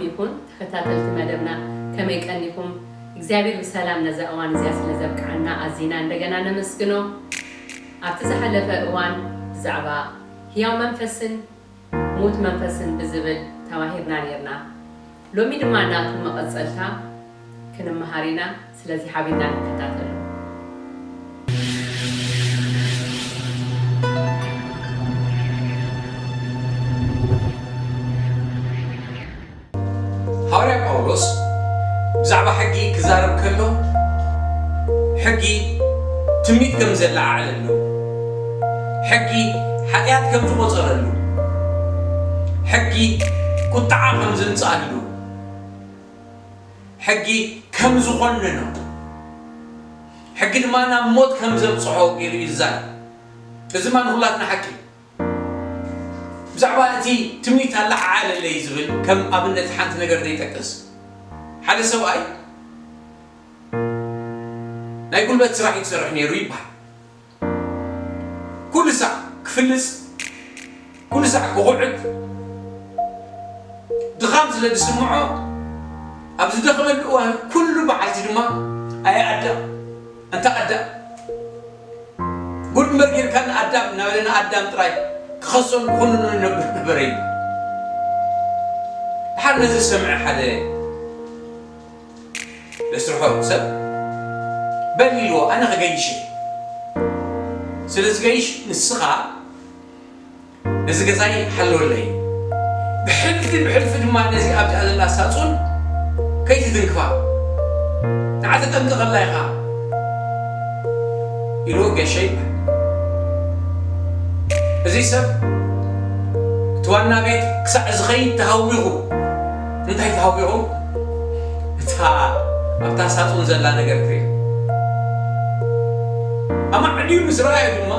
ይኹን ተኸታተልቲ መደብና፣ ከመይ ቀኒኹም? እግዚኣብሔር ብሰላም ነዛ እዋን እዚኣ ስለ ዘብቅዓና ኣዚና እንደገና ነመስግኖ። ኣብቲ ዝሓለፈ እዋን ብዛዕባ ህያው መንፈስን ምዉት መንፈስን ብዝብል ተማሂርና ኔርና። ሎሚ ድማ ናቱ መቐጸልታ ክንመሃር ኢና። ስለዚ ሓቢርና ንከታተሎ። ሃዋርያ ጳውሎስ ብዛዕባ ሕጊ ክዛረብ ከሎ፣ ሕጊ ትምኒት ከም ዘለዓዕለሉ፣ ሕጊ ሓጢኣት ከም ዝቖጸረሉ፣ ሕጊ ቁጥዓ ከም ዝምጽኣሉ፣ ሕጊ ከም ዝኾነኖ፣ ሕጊ ድማ ናብ ሞት ከም ዘብጽሖ ገይሩ ይዛረብ። እዚ ድማ ንኹላትና ሓቂ እዩ። ብዛዕባ እቲ ትምኒት ኣለዓዓለለይ ዝብል ከም ኣብነት ሓንቲ ነገር ዘይጠቅስ፣ ሓደ ሰብኣይ ናይ ጉልበት ስራሕ እዩ ዝሰርሕ ነይሩ ይበሃል። ኩሉ ሳዕ ክፍልስ፣ ኩሉ ሳዕ ክኹዕት፣ ድኻም ስለ ዝስምዖ፣ ኣብ ዝደኸመሉ እዋን ኩሉ መዓልቲ ድማ ኣየ ኣዳም፣ ኣንታ ኣዳም፣ ጉድ እምበር ጌርካኒ ኣዳም እናበለ ንኣዳም ጥራይ ክኸሶን ክኹንኖን ይነብር ነበረ እዩ። ድሓር ነዚ ዝሰምዐ ሓደ ለስርሖ ሰብ በል ኢልዎ፣ ኣነ ክገይሽ እየ። ስለ ዝገይሽ ንስኻ ነዚ ገዛይ ሓልወለይ፣ ብሕልፊ ብሕልፊ ድማ ነዚ ኣብዚኣ ዘላ ሳጹን ከይትትንክፋ፣ ንዓ ተጠንቀቐላ ኢኻ ኢልዎ ገሸ ይበሃል። እዚ ሰብ እቲ ዋና ቤት ክሳዕ ዝኸይድ ተሃዊኹ። እንታይ ተሃዊኹ? እታ ኣብታ ሳጹን ዘላ ነገር ክርኢ። ኣማዕድዩ ምስ ረኣዮ ድማ፣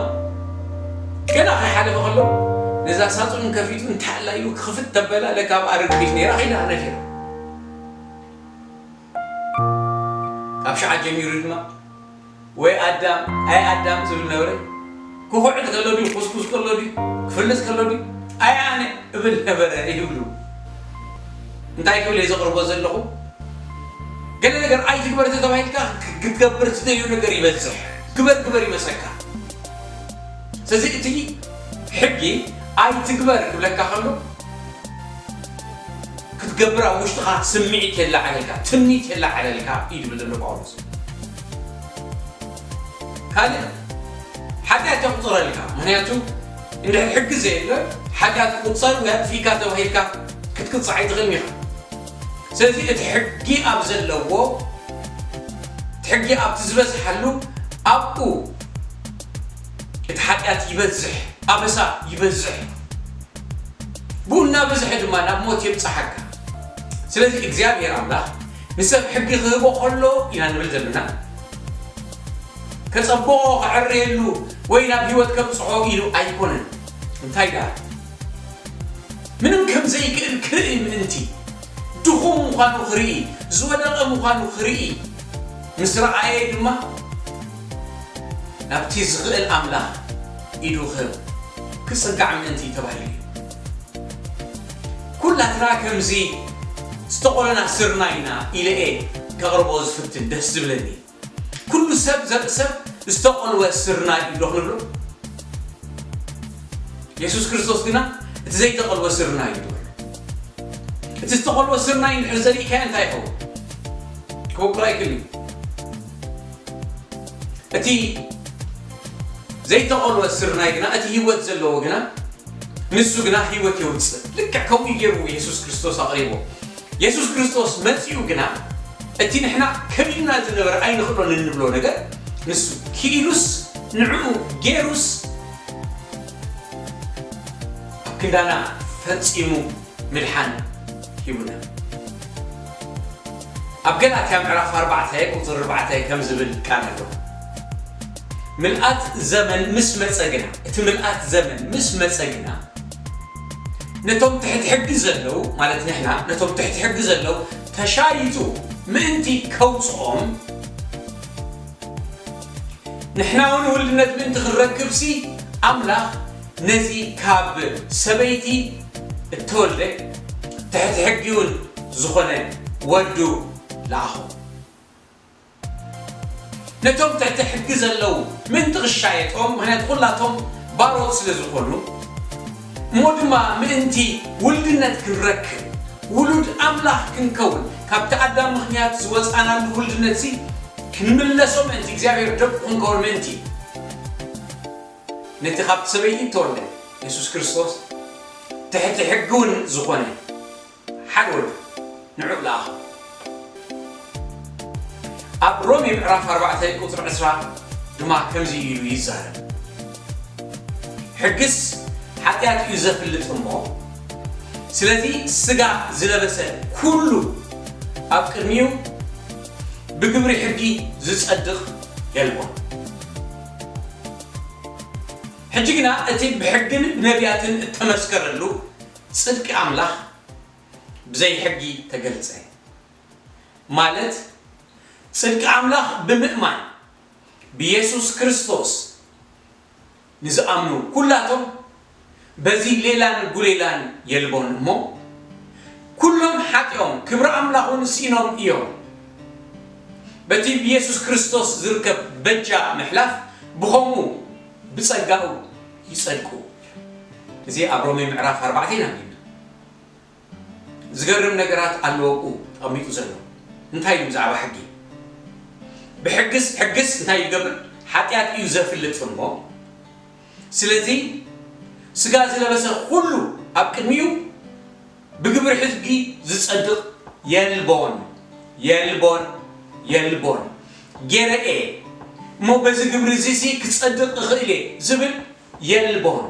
ገና ከይሓለፈ ከሎ፣ ነዛ ሳጹን ከፊቱ እንታይ ኣላ ኢሉ ክኽፍት ተበላ፣ ለካ ኣብኣ ርግቢት ነይራ፣ ከይዳ ነፊራ። ካብ ሽዓ ጀሚሩ ድማ ወይ ኣዳም ኣይ ኣዳም ዝብል ነበረ። ክኹዕት ከሎ ድዩ፣ ኩስኩስ ከሎ ድዩ፣ ክፍልስ ከሎ ድዩ፣ ኣይ ኣነ እብል ነበረ ይብሉ። እንታይ ክብል እየ ዘቕርቦ ዘለኹ? ገለ ነገር ኣይትግበር ተተባሂልካ፣ ክትገብር ትደልዮ ነገር ይበዝሕ። ግበር ግበር ይመሰካ። ስለዚ እቲ ሕጊ ኣይትግበር ክብለካ ከሎ፣ ክትገብር ኣብ ውሽጥኻ ስምዒት የለዓዕለልካ፣ ትምኒት የለዓዕለልካ እዩ ዝብል ዘሎ ጳውሎስ። ካልእ ሓጢኣት የቑፅረልካ። ምኽንያቱ እንድሕር ሕጊ ዘየለ፣ ሓጢኣት ክቑፀር ወይ ኣጥፊእካ ተባሂልካ ክትቅፃዕ ኣይትኽእልን ኢኻ። ስለዚ እቲ ሕጊ ኣብ ዘለዎ፣ እቲ ሕጊ ኣብቲ ዝበዝሓሉ፣ ኣብኡ እቲ ሓጢኣት ይበዝሕ፣ ኣበሳ ይበዝሕ። ብኡ እናበዝሐ ድማ ናብ ሞት የብጽሓካ። ስለዚ እግዚኣብሔር ኣምላኽ ንሰብ ሕጊ ክህቦ ከሎ ኢና ንብል ዘለና፣ ከጸብቖ፣ ከዕርየሉ ወይ ናብ ህይወት ከብጽሖ ኢሉ ኣይኮነን። እንታይ ደኣ? ምንም ከም ዘይክእል ክርኢ ምእንቲ፣ ድኹም ምዃኑ ክርኢ፣ ዝወደቐ ምዃኑ ክርኢ፣ ምስ ረኣየ ድማ ናብቲ ዝኽእል ኣምላኽ ኢዱ ክህብ፣ ክጽጋዕ ምእንቲ ተባሂሉ እዩ። ኩላትና ከምዚ ዝተቖለና ስርናይ ኢና ኢለ እየ ከቕርቦ ዝፍትን ደስ ዝብለኒ። ኩሉ ሰብ ዘርኢ ሰብ ዝተቖልወ ስርናይ እዩ ዶ ክንብሎ? የሱስ ክርስቶስ ግና እቲ ዘይተቐልወ ስርናይ እዩ ዝበሎ። እቲ ዝተቐልወ ስርናይ እንድሕር ዘሪእካዮ እንታይ ይኸውን? ክበቁል ኣይክእልን እዩ። እቲ ዘይተቐልወ ስርናይ ግና፣ እቲ ህይወት ዘለዎ ግና፣ ንሱ ግና ህይወት የውጽእ። ልክዕ ከምኡ እዩ ገይሩ የሱስ ክርስቶስ ኣቕሪቦ። የሱስ ክርስቶስ መጺኡ ግና፣ እቲ ንሕና ከቢድና ዝነበረ ኣይንኽእሎን እንብሎ ነገር፣ ንሱ ክኢሉስ፣ ንዕኡ ገይሩስ፣ ኣብ ክንዳና ፈጺሙ ምድሓን ሂቡና። ኣብ ገላትያ ምዕራፍ ኣርባዕተ ቁጽሪ ኣርባዕተ ከም ዝብል ቃል ኣሎ። ምልኣት ዘመን ምስ መጸ ግና፣ እቲ ምልኣት ዘመን ምስ መጸ ግና፣ ነቶም ትሕቲ ሕጊ ዘለዉ፣ ማለት ንሕና፣ ነቶም ትሕቲ ሕጊ ዘለዉ ተሻይጡ ምእንቲ ከውጽኦም፣ ንሕና እውን ውልድነት ምእንቲ ክንረክብሲ፣ ኣምላኽ ነዚ ካብ ሰበይቲ እተወልደ ትሕቲ ሕጊ እውን ዝኾነ ወዱ ለኣኾ። ነቶም ትሕቲ ሕጊ ዘለዉ ምእንቲ ክሻየጦም፣ ምኽንያቱ ኩላቶም ባሮት ስለ ዝኾኑ፣ እሞ ድማ ምእንቲ ውልድነት ክንረክብ፣ ውሉድ ኣምላኽ ክንከውን፣ ካብቲ ኣዳም ምኽንያት ዝወጻናሉ ውልድነትሲ ክንምለሶ ምእንቲ፣ እግዚኣብሔር ደቁ ክንከውን ምእንቲ፣ ነቲ ካብቲ ሰበይቲ እተወልደ የሱስ ክርስቶስ ትሕቲ ሕጊ እውን ዝኾነ ሓደ ወዱ ንዑ ለኣኹ። ኣብ ሮሜ ምዕራፍ ኣርባዕተ ቁጽሪ ዕስራ ድማ ከምዚ ኢሉ ይዛረብ፣ ሕግስ ሓጢኣት እዩ ዘፍልጥ እሞ፣ ስለዚ ስጋ ዝለበሰ ኩሉ ኣብ ቅድሚኡ ብግብሪ ሕጊ ዝጸድቕ የልቦን። ሕጂ ግና እቲ ብሕግን ብነቢያትን እተመስከረሉ ጽድቂ ኣምላኽ ብዘይ ሕጊ ተገልጸ። ማለት ጽድቂ ኣምላኽ ብምእማን ብየሱስ ክርስቶስ ንዝኣምኑ ኩላቶም በዚ ሌላን ጉሌላን የልቦን እሞ፣ ኩሎም ሓጢኦም ክብሪ ኣምላኽ እውን ስኢኖም እዮም። በቲ ብየሱስ ክርስቶስ ዝርከብ በጃ ምሕላፍ ብኸምኡ ብጸጋኡ ይጸድቁ። እዚ ኣብ ሮሜ ምዕራፍ ኣርባዕተ ኢና ኣንቢብና። ዝገርም ነገራት ኣለዎ ኣብኡ ተቐሚጡ ዘሎ። እንታይ እዩ ብዛዕባ ሕጊ? ብሕግስ፣ ሕግስ እንታይ ይገብር? ሓጢኣት እዩ ዘፍልጥ እሞ፣ ስለዚ ስጋ ዝለበሰ ኩሉ ኣብ ቅድሚኡ ብግብሪ ሕጊ ዝጸድቕ የልቦን፣ የልቦን፣ የልቦን። ገይረ'የ እሞ በዚ ግብሪ እዚሲ ክጸድቕ እኽእል እየ ዝብል የልቦን።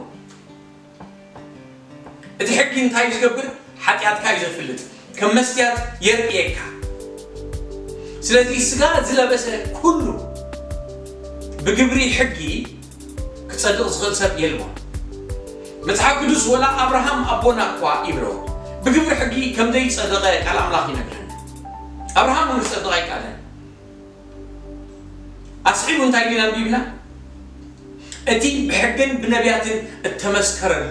እቲ ሕጊ እንታይ እዩ ዝገብር? ሓጢኣትካ እዩ ዘፍልጥ። ከም መስትያት የርእየካ። ስለዚ ስጋ ዝለበሰ ኩሉ ብግብሪ ሕጊ ክጸድቕ ዝኽእል ሰብ የልቦን። መጽሓፍ ቅዱስ ወላ ኣብርሃም ኣቦና እኳ ይብሎ ብግብሪ ሕጊ ከም ዘይጸደቐ ቃል ኣምላኽ ይነግረና። ኣብርሃም እውን ክጸድቕ ኣይከኣለን። ኣስዒቡ እንታይ ኢልና ኣንቢብና? እቲ ብሕግን ብነቢያትን እተመስከረሉ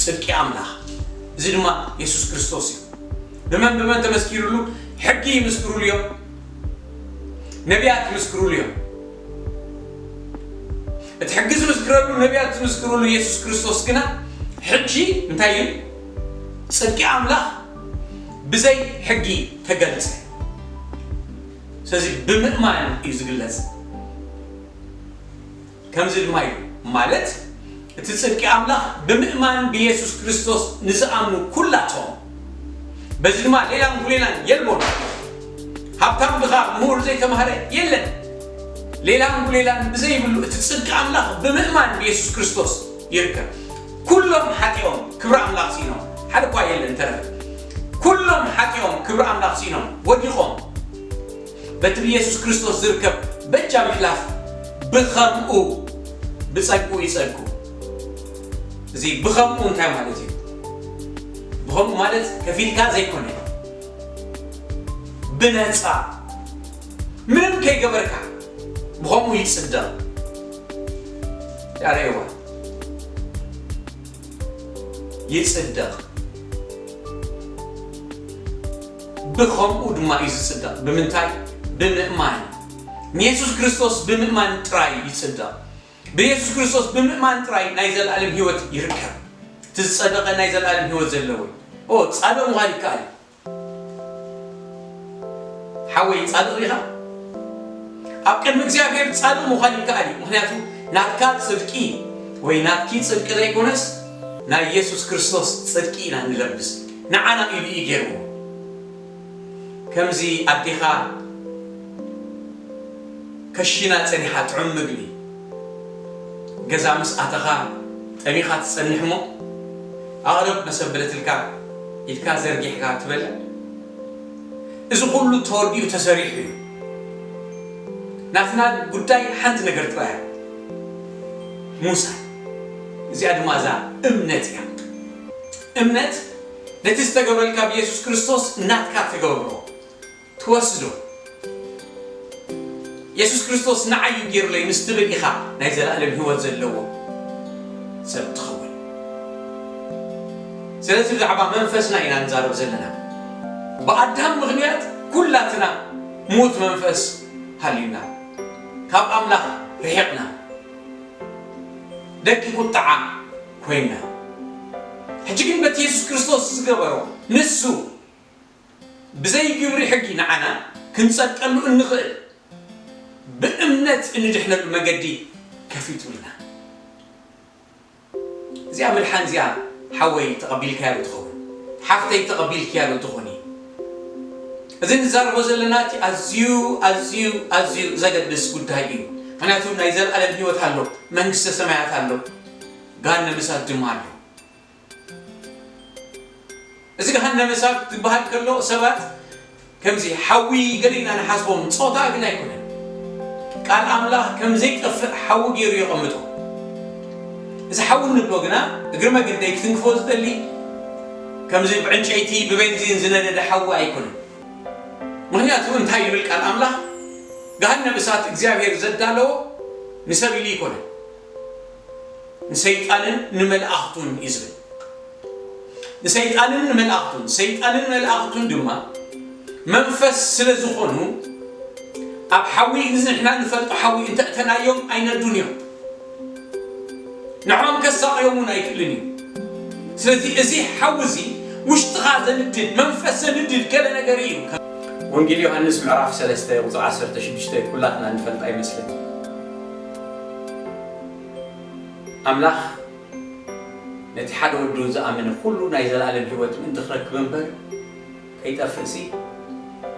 ጽድቂ ኣምላኽ፣ እዚ ድማ የሱስ ክርስቶስ እዩ። ብመን ብመን ተመስኪሩሉ? ሕጊ ይምስክሩሉ እዮም፣ ነቢያት ይምስክሩሉ እዮም። እቲ ሕጊ ዝምስክረሉ፣ ነቢያት ዝምስክሩሉ የሱስ ክርስቶስ ግና ሕጂ እንታይ እዩ? ጽድቂ ኣምላኽ ብዘይ ሕጊ ተገልጸ። ስለዚ ብምእማን እዩ ዝግለጽ። ከምዚ ድማ እዩ ማለት፣ እቲ ጽድቂ ኣምላኽ ብምእማን ብየሱስ ክርስቶስ ንዝኣምኑ ኩላቶም። በዚ ድማ ሌላን ጉሌላን የልቦን። ሃብታም ድኻ፣ ምሁር ዘይተማህረ የለን። ሌላን ጉሌላን ብዘይብሉ እቲ ጽድቂ ኣምላኽ ብምእማን ብየሱስ ክርስቶስ ይርከብ። ኩሎም ሓጢኦም ክብሪ ኣምላኽ ስኢኖም፣ ሓደ እኳ የለን ተረፈ። ኩሎም ሓጢኦም ክብሪ ኣምላኽ ስኢኖም ወዲቖም። በቲ ብየሱስ ክርስቶስ ዝርከብ በጃ ምሕላፍ ብኸምኡ ብጸግኡ ይጸድቁ። እዚ ብኸምኡ እንታይ ማለት እዩ? ብኸምኡ ማለት ከፊልካ ዘይኮነ፣ ብነጻ፣ ምንም ከይገበርካ ብኸምኡ ይጽደቕ። ያረዋ ይጽደቕ። ብኸምኡ ድማ እዩ ዝጽደቕ። ብምንታይ? ብምእማን። ንየሱስ ክርስቶስ ብምእማን ጥራይ ይጽደቕ። ብየሱስ ክርስቶስ ብምእማን ጥራይ ናይ ዘለኣለም ህይወት ይርከብ። እቲ ዝጸደቐ ናይ ዘለኣለም ህይወት ዘለዎ እዩ። ኦ፣ ጻድቕ ምዃን ይከኣል እዩ። ሓወይ፣ ጻድቕ ኢኻ? ኣብ ቅድሚ እግዚኣብሔር ጻድቕ ምዃን ይከኣል እዩ። ምኽንያቱ ናትካ ጽድቂ ወይ ናትኪ ጽድቂ ዘይኮነስ፣ ናይ የሱስ ክርስቶስ ጽድቂ ኢና ንለብስ። ንዓና ኢሉ እዩ ገይርዎ። ከምዚ ኣዴኻ ከሽና ጸኒሓ ጥዑም ምግቢ ገዛ ምስ ኣተኻ ጠሚኻ ትጸንሕ እሞ፣ ኣቕርብ መሰበለትልካ ኢድካ ዘርጊሕካ ትበልዕ። እዚ ኩሉ ተወዲኡ ተሰሪሑ እዩ። ናትና ጉዳይ ሓንቲ ነገር ጥራይ እያ፣ ምውሳድ። እዚኣ ድማ እዛ እምነት እያ። እምነት ነቲ ዝተገብረልካ ብየሱስ ክርስቶስ ናትካ ትገብሮ፣ ትወስዶ። የሱስ ክርስቶስ ንዓይ እዩ ገይሩለይ ምስ ትብል ኢኻ ናይ ዘለኣለም ህይወት ዘለዎ ሰብ ትኸውን። ስለዚ ብዛዕባ መንፈስና ኢና ንዛረብ ዘለና። ብኣዳም ምኽንያት ኩላትና ሙት መንፈስ ሃልዩና፣ ካብ ኣምላኽ ርሒቕና፣ ደቂ ቁጥዓ ኮይንና። ሕጂ ግን በቲ የሱስ ክርስቶስ ዝገበሮ፣ ንሱ ብዘይ ግብሪ ሕጊ ንዓና ክንጸድቀሉ እንኽእል ብእምነት እንድሕነሉ መገዲ ከፊቱልና። እዚኣ ምድሓን እዚኣ ሓወይ ተቐቢልካያ ዶ ትኸውን? ሓፍተይ ተቐቢልክያ ዶ ትኾኒ? እዚ ንዛረቦ ዘለና እቲ ኣዝዩ፣ ኣዝዩ፣ ኣዝዩ ዘገድስ ጉዳይ እዩ። ምኽንያቱ ናይ ዘለኣለም ህይወት ኣሎ፣ መንግስተ ሰማያት ኣሎ፣ ገሃነመ እሳት ድማ ኣሎ። እዚ ገሃነመ እሳት ዝበሃል ከሎ ሰባት ከምዚ ሓዊ ገለ ኢና ንሓስቦም፣ ጾታ ግን ኣይኮነን። ቃል ኣምላኽ ከም ዘይጠፍእ ሓዊ ገይሩ የቐምጦ። እዚ ሓዊ እንብሎ ግና እግሪ መገደይ ክትንክፎ ዝደሊ ከምዚ ብዕንጨይቲ ብቤንዚን ዝነደደ ሓዊ ኣይኮነን። ምኽንያቱ እንታይ ይብል ቃል ኣምላኽ? ገሃነመ እሳት እግዚኣብሔር ዘዳለዎ ንሰብ ኢሉ ኣይኮነን፣ ንሰይጣንን ንመላእኽቱን እዩ ዝብል። ንሰይጣንን ንመላእኽቱን፣ ሰይጣንን መላእኽቱን ድማ መንፈስ ስለ ዝኾኑ፣ ኣብ ሓዊ እዚ ንሕና ንፈልጦ ሓዊ እንተእተናዮም ኣይነዱን እዮም። ንዖም ከሳቕዮም እውን ኣይክእልን እዩ። ስለዚ እዚ ሓዊ እዚ ውሽጥኻ ዘንድድ፣ መንፈስ ዘንድድ ገለ ነገር እዩ። ወንጌል ዮሃንስ ምዕራፍ ሰለስተ ቁጽሪ ዓሰርተ ሽዱሽተ ኩላትና ንፈልጣ ይመስለኒ። ኣምላኽ ነቲ ሓደ ወዱ ዝኣመነ ኩሉ ናይ ዘለኣለም ህይወት ምእንቲ ክረክብ እምበር ከይጠፍእሲ፣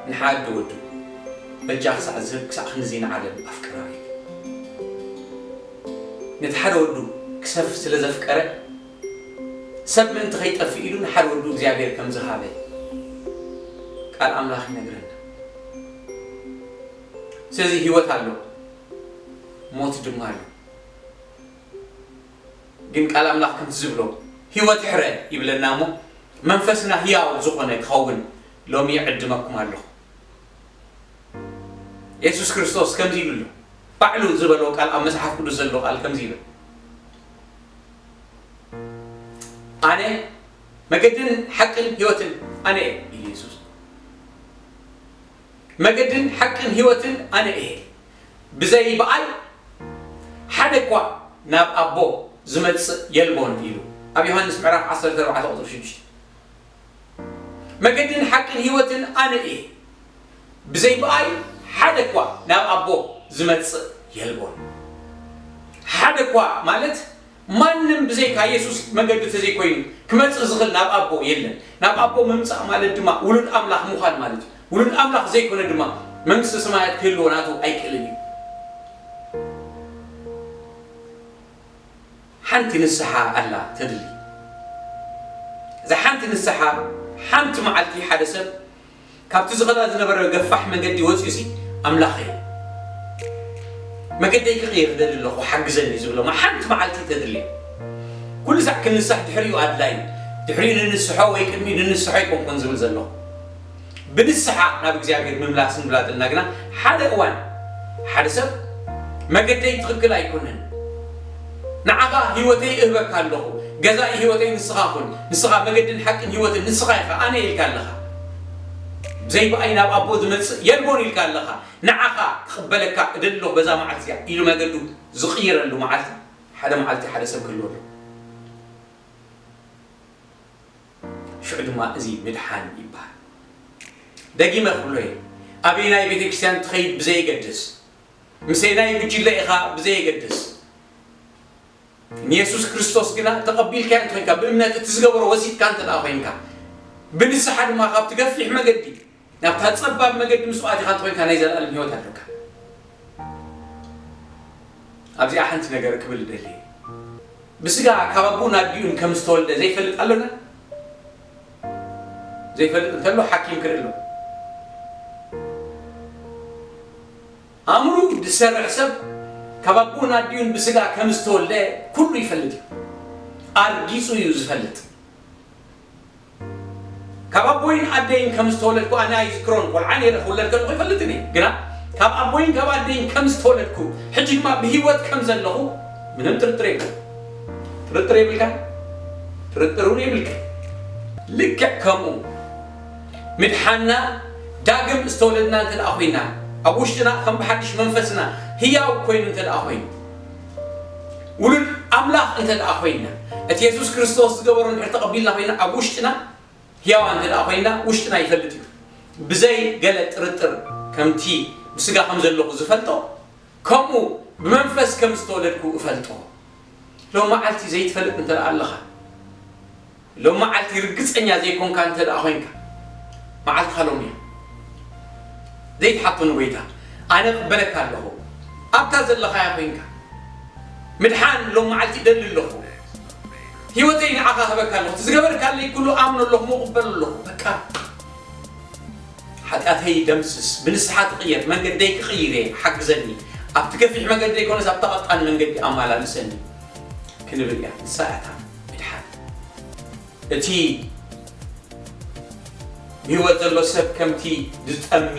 ንሓደ ወዱ በጃ ክሳዕ ዝህብ፣ ክሳዕ ክንዚ ንዓለም ኣፍቀራ እዩ። ነቲ ሓደ ወዱ ክሰፍ ስለ ዘፍቀረ፣ ሰብ ምእንቲ ከይጠፍእ ኢሉ ንሓደ ወዱ እግዚኣብሔር ከም ዝሃበ ቃል ኣምላኽ ይነግረና። ስለዚ ህይወት ኣሎ፣ ሞት ድማ ኣሎ። ግን ቃል ኣምላኽ ከምቲ ዝብሎ፣ ህይወት ሕረ ይብለና እሞ፣ መንፈስና ህያው ዝኾነ ክኸውን ሎሚ ይዕድመኩም ኣለኹ። የሱስ ክርስቶስ ከምዚ ይብሎ፣ ባዕሉ ዝበሎ ቃል፣ ኣብ መጽሓፍ ቅዱስ ዘሎ ቃል ከምዚ ይብል፣ "ኣነ መገድን ሓቅን ህይወትን ኣነ እየ" ኢሉ የሱስ። "መገድን ሓቅን ህይወትን ኣነ እየ፣ ብዘይ ብኣይ ሓደ እኳ ናብ ኣቦ ዝመጽእ የልቦን" ኢሉ ኣብ ዮሃንስ ምዕራፍ ዓሰርተ ኣርባዕተ ቁጽሪ ሽዱሽተ። "መገድን ሓቅን ህይወትን ኣነ እየ፣ ብዘይ ብኣይ ሓደ እኳ ናብ ኣቦ ዝመጽእ የልቦን።" ሓደ እኳ ማለት ማንም ብዘይካ የሱስ መገዲ ተዘይኮይኑ ክመጽእ ዝኽእል ናብ ኣቦ የለን። ናብ ኣቦ ምምጻእ ማለት ድማ ውሉድ ኣምላኽ ምዃን ማለት እዩ። ውሉድ ኣምላኽ ዘይኮነ ድማ መንግስተ ሰማያት ክህልዎ ናቱ ኣይክእልን እዩ። ሓንቲ ንስሓ ኣላ ተድሊ። እዛ ሓንቲ ንስሓ፣ ሓንቲ መዓልቲ ሓደ ሰብ ካብቲ ዝኸዳ ዝነበረ ገፋሕ መገዲ ወፂኡሲ፣ "ኣምላኸይ፣ መገደይ ክቕይር እደሊ ኣለኹ፣ ሓግዘኒ" ዝብሎ ማ ሓንቲ መዓልቲ ተድልዮ። ኩሉ ሳዕ ክንሳሕ ድሕሪኡ ኣድላይ እዩ። ድሕሪኡ ንንስሖ ወይ ቅድሚኡ ንንስሖ ኣይኮንኩን ዝብል ዘለኹ። ብንስሓ ናብ እግዚኣብሔር ምምላስ ንብላጥልና ግና ሓደ እዋን ሓደ ሰብ "መገደይ ትኽክል ኣይኮነን፣ ንዓኻ ህይወተይ እህበካ ኣለኹ፣ ገዛኢ ህይወተይ ንስኻ ኩን፣ ንስኻ መገድን ሓቅን ህይወትን ንስኻ ኢኻ፣ ኣነ ኢልካ ኣለኻ፣ ብዘይ ብኣይ ናብ ኣቦ ዝመጽእ የልቦን ኢልካ ኣለኻ፣ ንዓኻ ክቕበለካ እደሊ ኣለኹ በዛ መዓልቲ እዚኣ" ኢሉ መገዱ ዝቕይረሉ መዓልቲ፣ ሓደ መዓልቲ ሓደ ሰብ ክህልወሉ። ሽዑ ድማ እዚ ምድሓን ይበሃል። ደጊመ ክብሎ እየ፣ ኣበየናይ ቤተ ክርስቲያን ትኸይድ ብዘየገድስ፣ ምስየናይ ጉጅለ ኢኻ ብዘየገድስ፣ ንየሱስ ክርስቶስ ግና ተቐቢልካዮ እንተኾይንካ፣ ብእምነት እቲ ዝገበሮ ወሲድካ እንተ ደኣ ኮይንካ፣ ብንስሓ ድማ ካብቲ ገፊሕ መገዲ ናብታ ጸባብ መገዲ ምስኡ ኣቲኻ እንተኾይንካ፣ ናይ ዘለኣለም ህይወት ኣለካ። ኣብዚኣ ሓንቲ ነገር ክብል እደሊ። ብስጋ ካብ ኣቦኡን ኣዲኡን ከም ዝተወልደ ዘይፈልጥ ኣሎና? ዘይፈልጥ እንተሎ ሓኪም ክርኢ ኣሎ። ኣእምሩ ዝሰርሕ ሰብ ካብ ኣቦኡን ኣዲኡን ብስጋ ከም ዝተወልደ ኩሉ ይፈልጥ እዩ። ኣርጊጹ እዩ ዝፈልጥ። ካብ ኣቦይን ኣደይን ከም ዝተወለድኩ ኣነ ኣይዝክሮን። ቆልዓ ነይረ ክውለድ ከለኹ ይፈልጥን እየ። ግና ካብ ኣቦይን ካብ ኣደይን ከም ዝተወለድኩ፣ ሕጂ ድማ ብህይወት ከም ዘለኹ ምንም ጥርጥር የብልካ። ጥርጥር የብልካ? ጥርጥር እውን የብልካ። ልክዕ ከምኡ ምድሓንና ዳግም ዝተወለድና እንተ ደኣ ኮይና፣ ኣብ ውሽጥና ከም ብሓድሽ መንፈስና ህያው ኮይኑ እንተ ደኣ ኮይኑ፣ ውሉድ ኣምላኽ እንተ ደኣ ኮይና፣ እቲ የሱስ ክርስቶስ ዝገበሮ እንድሕር ተቐቢልና ኮይና፣ ኣብ ውሽጥና ህያዋን እንተ ደኣ ኮይና፣ ውሽጥና ይፈልጥ እዩ። ብዘይ ገለ ጥርጥር፣ ከምቲ ብስጋ ከም ዘለኹ ዝፈልጦ፣ ከምኡ ብመንፈስ ከም ዝተወለድኩ እፈልጦ። ሎም መዓልቲ ዘይትፈልጥ እንተ ደኣ ኣለኻ፣ ሎም መዓልቲ ርግጸኛ ዘይኮንካ እንተ ደኣ ኮይንካ፣ መዓልትኻ ሎም እያ። ዘይትሓቶ ንጎይታ፣ ኣነ እቕበለካ ኣለኹ። ኣብታ ዘለኻያ ኮይንካ፣ ምድሓን ሎም መዓልቲ እደሊ ኣለኹ። ህይወተይ ንዓኻ እህበካ ኣለኹ። እቲ ዝገበርካለይ ኩሉ ኣምኖ ኣለኹ፣ እቕበሎ ኣለኹ። በቃ። ሓጢኣተይ ደምስስ፣ ብንስሓ ትቕየር፣ መንገደይ ክቕይር እየ፣ ሓግዘኒ። ኣብቲ ገፊሕ መንገዲ ዘይኮነስ ኣብታ ቀጣን መንገዲ ኣመላልሰኒ ክንብል እያ። ንሳ እያ እታ ምድሓን። እቲ ብህይወት ዘሎ ሰብ ከምቲ ዝጠሚ፣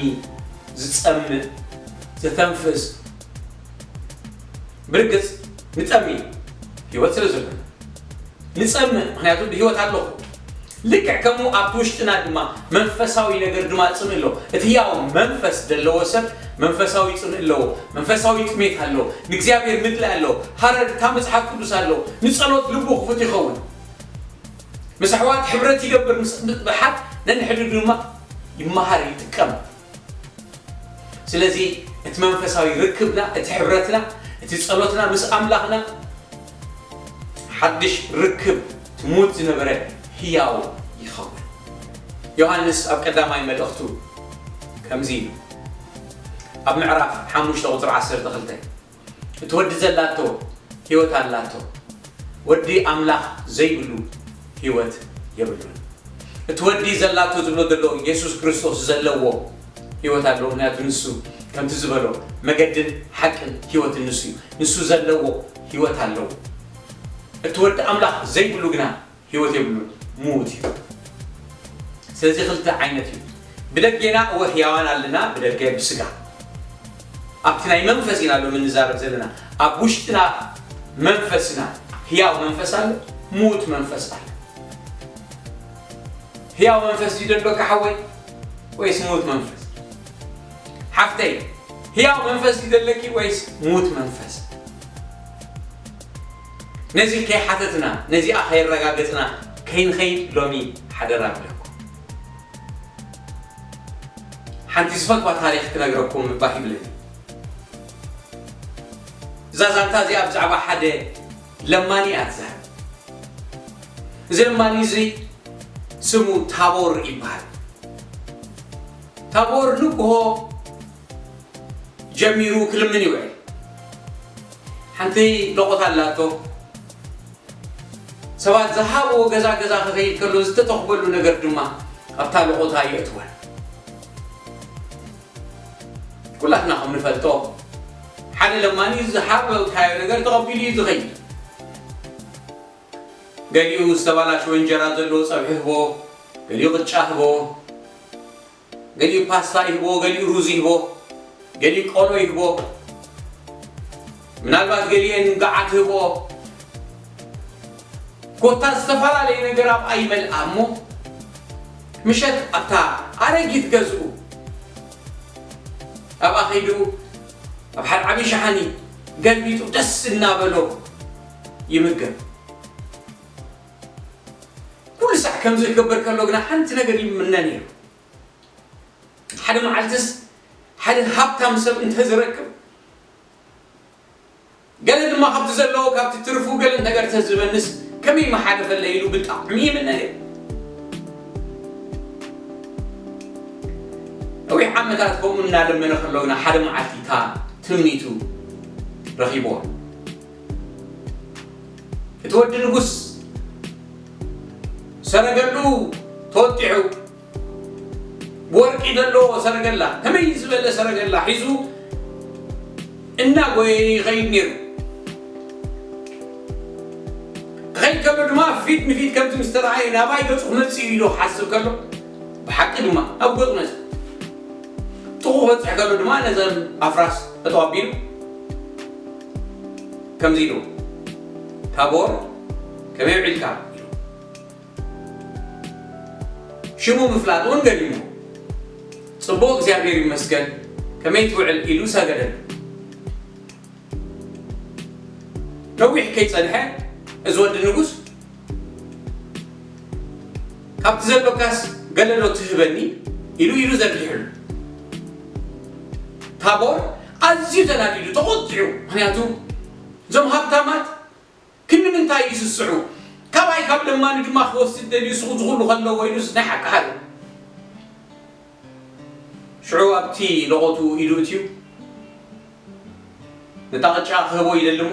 ዝጸምእ፣ ዝተንፍስ፣ ብርግጽ ንጠሚ፣ ህይወት ስለ ዘሎና። ንጸምእ፣ ምኽንያቱ ብህይወት ኣለኹ። ልክዕ ከምኡ ኣብቲ ውሽጥና ድማ መንፈሳዊ ነገር ድማ ጽምእ ኣሎ። እቲ ህያው መንፈስ ዘለዎ ሰብ መንፈሳዊ ጽምእ ኣለዎ፣ መንፈሳዊ ጥሜት ኣለዎ፣ ንእግዚኣብሔር ምድላይ ኣለዎ፣ ሃረር እታ መጽሓፍ ቅዱስ ኣለዎ፣ ንጸሎት ልቡ ክፉት ይኸውን፣ ምስ ኣሕዋት ሕብረት ይገብር፣ ምስ ብሓት ነንሕድዱ ድማ ይመሃር፣ ይጥቀም። ስለዚ እቲ መንፈሳዊ ርክብና፣ እቲ ሕብረትና፣ እቲ ጸሎትና ምስ ኣምላኽና ሓድሽ ርክብ፣ እቲ ሙት ዝነበረ ህያው ይኸውን። ዮሃንስ ኣብ ቀዳማይ መልእኽቱ ከምዚ ኢሉ፣ ኣብ ምዕራፍ ሓሙሽተ ቁጽሪ ዓሰርተ ክልተ፣ እቲ ወዲ ዘላቶ ህይወት ኣላቶ፣ ወዲ ኣምላኽ ዘይብሉ ህይወት የብሉን። እቲ ወዲ ዘላቶ ዝብሎ ዘሎ የሱስ ክርስቶስ ዘለዎ ህይወት ኣለዎ። ምኽንያቱ ንሱ ከምቲ ዝበሎ መገድን ሓቅን ህይወትን ንሱ እዩ። ንሱ ዘለዎ ህይወት ኣለዎ። እቲ ወዲ ኣምላኽ ዘይብሉ ግና ህይወት የብሉን፣ ምዉት እዩ። ስለዚ ክልተ ዓይነት እዩ። ብደጌና እወ ህያዋን ኣለና፣ ብደገ ብስጋ። ኣብቲ ናይ መንፈስ ኢና ሎሚ ንዛረብ ዘለና። ኣብ ውሽጥና መንፈስና ህያው መንፈስ ኣሎ፣ ምዉት መንፈስ ኣሎ። ህያው መንፈስ ድዩ ደሎካ ሓወይ ወይስ ምዉት መንፈስ? ሓፍተይ፣ ህያው መንፈስ ድዩ ደለኪ ወይስ ምዉት መንፈስ? ነዚ ከይሓተትና፣ ነዚኣ ከየረጋገጽና ከይንኸይድ ሎሚ ሓደራ እብለኩም። ሓንቲ ዝፈትዋ ታሪኽ ክነግረኩም ባህ ይብለኒ። እዛ ዛንታ እዚኣ ብዛዕባ ሓደ ለማኒ እያ ትዛረብ። እዚ ለማኒ እዚ ስሙ ታቦር ይበሃል። ታቦር ንግሆ ጀሚሩ ክልምን ይውዕል። ሓንቲ ሎቖት ኣላቶ። ሰባት ዝሃብዎ ገዛ ገዛ ክኸይድ ከሎ ዝተተኽበሉ ነገር ድማ ኣብታ ሎቖታ የእትወን። ኩላትና ከም ንፈልጦ፣ ሓደ ለማኒ ዝሃብካዮ ነገር ተቐቢሉ እዩ ዝኸይድ። ገሊኡ ዝተባላሸወ እንጀራ ዘለዎ ጸብሒ ህቦ፣ ገሊኡ ቅጫ ህቦ፣ ገሊኡ ፓስታ ይህቦ፣ ገሊኡ ሩዝ ይህቦ፣ ገሊኡ ቆሎ ይህቦ፣ ምናልባት ገሊኤን ገዓት ይህቦ። ኮታ ዝተፈላለየ ነገር ኣብኣ ይመልኣ እሞ፣ ምሸት ኣብታ ኣረጊት ገዝኡ ኣብኣ ከይዱ ኣብ ሓደ ዓብዪ ሸሓኒ ገልቢጡ ደስ እናበሎ ይምገብ። ኩሉ ሳዕ ከምዚ ክገብር ከሎ ግና ሓንቲ ነገር ይምነ ነይሩ። ሓደ መዓልትስ ሓደ ሃብታም ሰብ እንተዝረክብ፣ ገለ ድማ ካብቲ ዘለዎ፣ ካብቲ ትርፉ ገለ ነገር ተዝበንስ ከመይ ምሓለፈለይ ኢሉ ብጣዕሚ ይምነ ነይሩ። ነዊሕ ዓመታት ከምኡ እናለመነ ከሎ ግና ሓደ መዓልቲ እታ ትምኒቱ ረኺብዋ። እቲ ወዲ ንጉስ ሰረገሉ ተወጢሑ፣ ብወርቂ ዘለዎ ሰረገላ፣ ከመይ ዝበለ ሰረገላ ሒዙ እናጎየ ይኸይድ ነይሩ። ክኸይድ ከሎ ድማ ፊት ንፊት ከምዚ ምስ ተረኣየ ናባይ ገጹ ክመጽእ እዩ ኢሉ ክሓስብ ከሎ፣ ብሓቂ ድማ ናብ ገጹ መጸ። ጥቑ ክበጽሕ ከሎ ድማ ነዘን ኣፍራስ ጠጠው ኣቢሉ ከምዚ ኢሉ፣ "ታቦር ከመይ ውዒልካ?" ኢሉ። ሽሙ ምፍላጥ እውን ገሪሙ። ጽቡቕ እግዚኣብሔር ይመስገን፣ ከመይ ትውዕል ኢሉ ሰገደሉ። ነዊሕ ከይጸንሐ እዚ ወዲ ንጉስ ካብቲ ዘሎካስ ገለሎ ትህበኒ ኢሉ ኢሉ ዘርጊሕሉ። ታቦር ኣዝዩ ተናዲዱ ተቖጢዑ። ምኽንያቱ እዞም ሃብታማት ክንዲ ምንታይ ይስስዑ? ካባይ ካብ ለማኒ ድማ ክወስድ ደልዩ ስኹ ዝኹሉ ከለዎ ኢሉስ ናይ ሓቂ ሓር ሽዑ ኣብቲ ለቖቱ ኢዱ እትዩ ነታ ቅጫ ክህቦ ይደሊ እሞ፣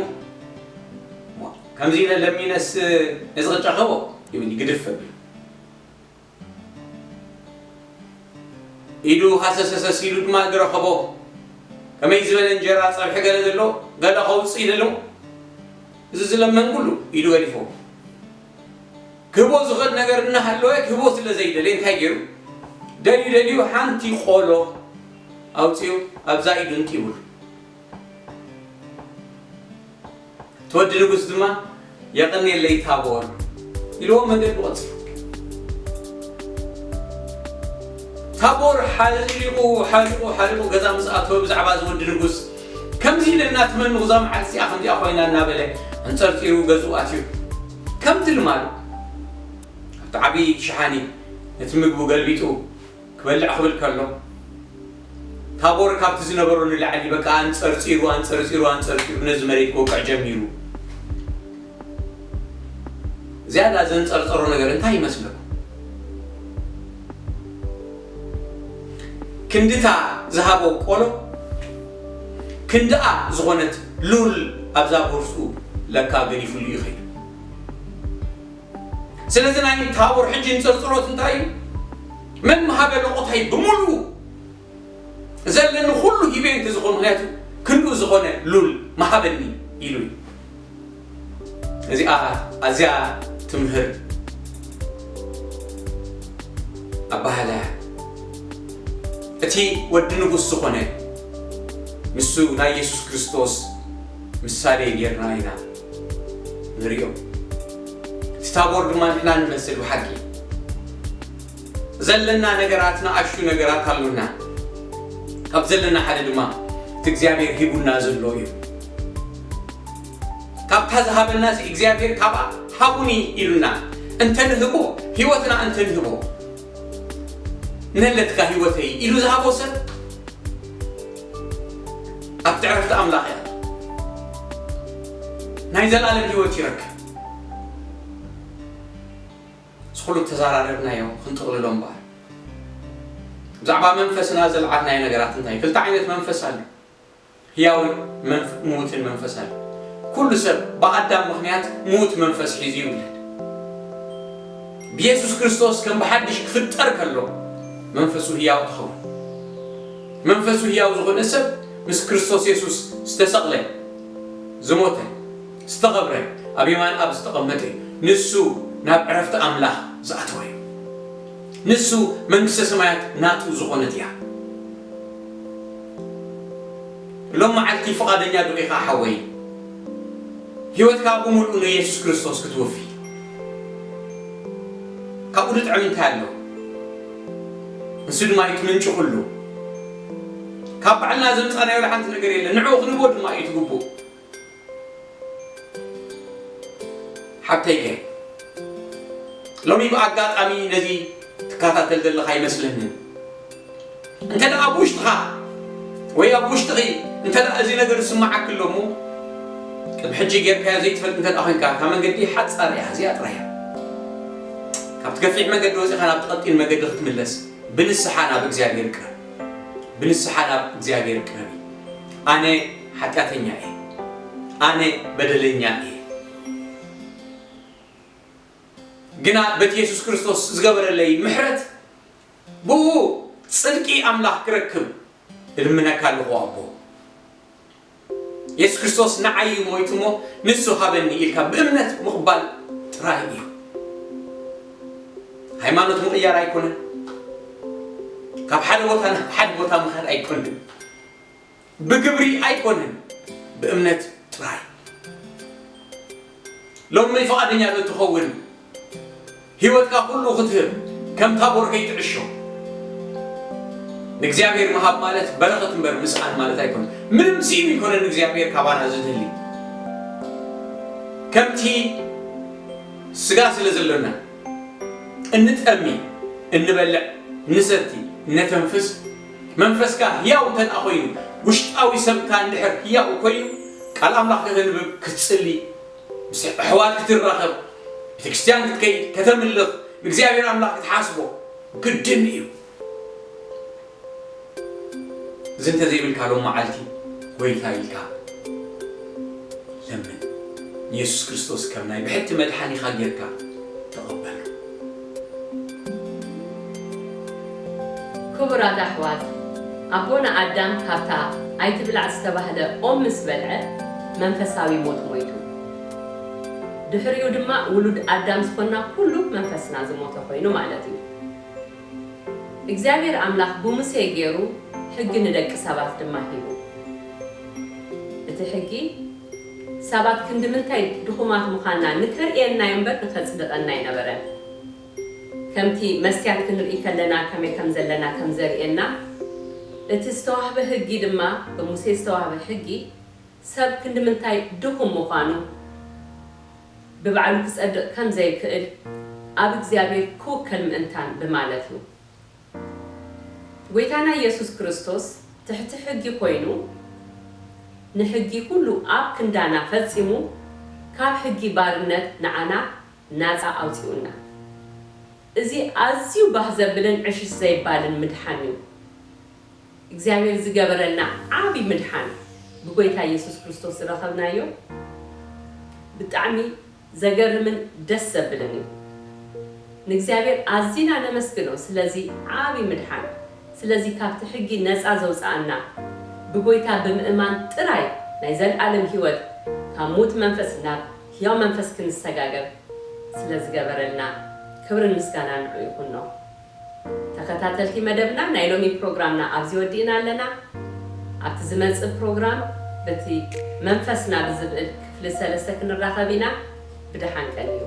"ከምዚ ኢለ ለሚነስ ነዚ ቅጫ ክህቦ?" ይብል ይግድፍ ኣቢሉ። ኢዱ ሃሰሰሰስ ኢሉ ድማ ዝረኸቦ ከመይ ዝበለ እንጀራ ጸብሒ ገለ ዘሎ ገለ ከውጽእ ይደሊ እሞ፣ እዚ ዝለመን ኩሉ ኢዱ ገዲፎ ክህቦ ዝኽእል ነገር እናሃለወ ክህቦ ስለ ዘይደለየ እንታይ ገይሩ? ደልዩ ደልዩ ሓንቲ ቆሎ ኣውፂኡ ኣብዛ ኢዱ እንጢብሉ። እቲ ወዲ ንጉስ ድማ "የቐንየለይ ታቦር" ኢልዎ መንገዱ ቀፂሉ። ታቦር ሓሊቑ ሓሊቑ ሓሊቑ ገዛ ምስ ኣተወ ብዛዕባ እዚ ወዲ ንጉስ ከምዚ ኢለና ትመንቑ እዛ መዓልቲ እዚኣ ከምዚኣ ኮይና እናበለ ኣንፀርፂሩ ገዝኡ ኣትዩ ከምቲ ልማዱ ኣብቲ ዓብዪ ሸሓኒ ነቲ ምግቡ ገልቢጡ ክበልዕ ክብል ከሎ ታቦር ካብቲ ዝነበሮ ንላዕሊ በቃ ኣንፀርፂሩ ኣንፀርፂሩ ኣንፀርፂሩ ነዚ መሬት ክወቅዕ ጀሚሩ። ዝያዳ ዘንፀርፀሮ ነገር እንታይ ይመስለኩም? ክንድታ ዝሃቦ ቆሎ ክንድኣ ዝኾነት ሉል ኣብዛ ቦርስኡ ለካ ገዲፉሉ እዩ ኸይዱ። ስለዚ ናይ ታቦር ሕጂ እንፅርፅሮት እንታይ እዩ? መን ምሃበ ለቆታይ ብምሉኡ ዘለኒ ኩሉ ሂበ እንተ ዝኾን ምክንያቱ ክንኡ ዝኾነ ሉል ምሃበኒ ኢሉ እዩ። እዚኣ ኣዝያ ትምህር ኣባህላ እያ። እቲ ወዲ ንጉስ ዝኾነ ንሱ ናይ የሱስ ክርስቶስ ምሳሌ ጌርና ኢና ንሪኦ። እቲ ታቦር ድማ ንሕና ንመስል ብሓቂ ዘለና ነገራት ንኣሹ ነገራት ኣሉና። ካብ ዘለና ሓደ ድማ እቲ እግዚኣብሔር ሂቡና ዘሎ እዩ። ካብታ ዝሃበና እዚ እግዚኣብሔር ካብኣ ሃቡኒ ኢሉና እንተንህቦ ህይወትና እንተንህቦ ነለትካ ህይወተይ ኢሉ ዝሃቦ ሰብ ኣብቲ ዕረፍቲ ኣምላኽ እያ ናይ ዘላለም ህይወት ይረክብ። ስኹሉ ተዘራረብናዮ ክንጥቕልሎ እምበኣር ብዛዕባ መንፈስና ዘልዓልናዮ ነገራት እንታይ ክልተ ዓይነት መንፈስ ኣሎ። ህያውን መንፍ- ምዉትን መንፈስ ኣሎ። ኩሉ ሰብ ብኣዳም ምኽንያት ምዉት መንፈስ ሒዙ ይውለድ። ብየሱስ ክርስቶስ ከም ብሓድሽ ክፍጠር ከሎ መንፈሱ ህያው ትኸውን። መንፈሱ ህያው ዝኾነ ሰብ ምስ ክርስቶስ የሱስ ዝተሰቕለ፣ ዝሞተ፣ ዝተቐብረ፣ ኣብ የማን ኣብ ዝተቐመጠ እዩ። ንሱ ናብ ዕረፍቲ ኣምላኽ ዝኣተወ እዩ። ንሱ መንግስተ ሰማያት ናቱ ዝኾነት እያ። ሎም መዓልቲ ፍቓደኛ ዶ ኢኻ ሓወይ? ህይወትካ ብምሉእ ንየሱስ ክርስቶስ ክትወፊ። ካብኡ ዝጥዕም እንታይ ኣሎ? ንሱ ድማ እዩ እቲ ምንጪ ኩሉ። ካብ ባዕልና ዘምጻናዮ ወላ ሓንቲ ነገር የለን። ንዕኡ ክንህቦ ድማ እዩ እቲ ግቡእ። ሓብተይከ ሎሚ ብኣጋጣሚ ነዚ ትከታተል ዘለኻ ይመስለኒ። እንተ ደኣ ኣብ ውሽጥኻ ወይ ኣብ ውሽጥኺ እንተ ደኣ እዚ ነገር ዝስምዓኪ ኣሎ እሞ ቅድሚ ሕጂ ጌርካዮ ዘይትፈልጥ እንተ ደኣ ኮይንካ እታ መንገዲ ሓጻር እያ፣ እዚኣ ጥራይ እያ። ካብቲ ገፊሕ መንገዲ ወጺኻ ናብቲ ቀጢን መገዲ ክትምለስ ብንስሓ ናብ እግዚኣብሔር ቅረብ። ብንስሓ ናብ እግዚኣብሔር ቅረቢ። ኣነ ሓጢኣተኛ እየ፣ ኣነ በደለኛ እየ። ግና በቲ የሱስ ክርስቶስ ዝገበረለይ ምሕረት ብኡ ጽድቂ ኣምላኽ ክረክብ እልምነካ ኣለኹ ኣቦ። የሱስ ክርስቶስ ንዓይ እዩ ሞይቱ እሞ ንሱ ሃበኒ ኢልካ ብእምነት ምቕባል ጥራይ እዩ። ሃይማኖት ምቕያር ኣይኮነን። ካብ ሓደ ቦታ ናብ ሓደ ቦታ ምኻድ ኣይኮነን። ብግብሪ ኣይኮነን፣ ብእምነት ጥራይ። ሎሚ ፍቓደኛ ዶ ትኸውን ህይወትካ ኩሉ ክትህብ ከም ታቦር ከይትዕሾ። ንእግዚኣብሔር ምሃብ ማለት በረኸት እምበር ምስኣን ማለት ኣይኮነን። ምንም ስኢኑ ኣይኮነን እግዚኣብሔር ካባና ዝደሊ። ከምቲ ስጋ ስለ ዘሎና እንጠሚ፣ እንበልዕ፣ ንሰቲ፣ እነተንፍስ፣ መንፈስካ ህያው እንተ ደኣ ኮይኑ፣ ውሽጣዊ ሰብካ እንድሕር ህያው ኮይኑ፣ ቃል ኣምላኽ ከተንብብ፣ ክትጽሊ፣ ምስ ኣሕዋት ክትራኸብ፣ ቤተክርስትያን ክትከይድ፣ ከተምልኽ፣ ንእግዚኣብሔር ኣምላኽ ክትሓስቦ ግድን እዩ። እዚ እንተዘይብልካ ሎም መዓልቲ ጎይታ ኢልካ ለምን። ንየሱስ ክርስቶስ ከም ናይ ብሕቲ መድሓኒኻ ጌርካ ተቐበሎ። ክቡራት ኣሕዋት፣ ኣቦና ኣዳም ካብታ ኣይትብላዕ ዝተባህለ ኦም ምስ በልዐ መንፈሳዊ ሞት ሞይቱ። ድሕሪኡ ድማ ውሉድ ኣዳም ዝኾንና ኩሉ መንፈስና ዝሞተ ኮይኑ ማለት እዩ። እግዚኣብሔር ኣምላኽ ብሙሴ ገይሩ ሕጊ ንደቂ ሰባት ድማ ሂቡ። እቲ ሕጊ ሰባት ክንዲ ምንታይ ድኹማት ምዃንና ንከርእየና እዩ እምበር ንከጽድቐና ኣይነበረን። ከምቲ መስትያት ክንርኢ ከለና ከመይ ከም ዘለና ከም ዘርእየና፣ እቲ ዝተዋህበ ሕጊ ድማ፣ ብሙሴ ዝተዋህበ ሕጊ፣ ሰብ ክንዲ ምንታይ ድኹም ምዃኑ፣ ብባዕሉ ክጸድቕ ከም ዘይክእል፣ ኣብ እግዚኣብሔር ክውከል ምእንታን ብማለት እዩ። ጐይታና ኢየሱስ ክርስቶስ ትሕቲ ሕጊ ኮይኑ፣ ንሕጊ ኩሉ ኣብ ክንዳና ፈጺሙ፣ ካብ ሕጊ ባርነት ንዓና ናጻ ኣውጺኡና። እዚ ኣዝዩ ባህ ዘብልን ዕሽሽ ዘይባልን ምድሓን እዩ። እግዚኣብሔር ዝገበረልና ዓቢ ምድሓን ብጎይታ ኢየሱስ ክርስቶስ ዝረኸብናዮ ብጣዕሚ ዘገርምን ደስ ዘብልን እዩ። ንእግዚኣብሔር ኣዚና ነመስግኖ ስለዚ ዓቢ ምድሓን፣ ስለዚ ካብቲ ሕጊ ነጻ ዘውጽኣና ብጎይታ ብምእማን ጥራይ ናይ ዘልኣለም ህይወት ካብ ሙት መንፈስ ናብ ህያው መንፈስ ክንሰጋገር ስለ ዝገበረልና ክብርን ምስጋናን ንዑ ይኹኖ። ተኸታተልቲ መደብና ናይ ሎሚ ፕሮግራምና ኣብዚ ወዲእና ኣለና። ኣብቲ ዝመጽእ ፕሮግራም በቲ መንፈስና ብዝብል ክፍሊ ሰለስተ ክንራኸብ ኢና። ብደሓን ቀንዩ።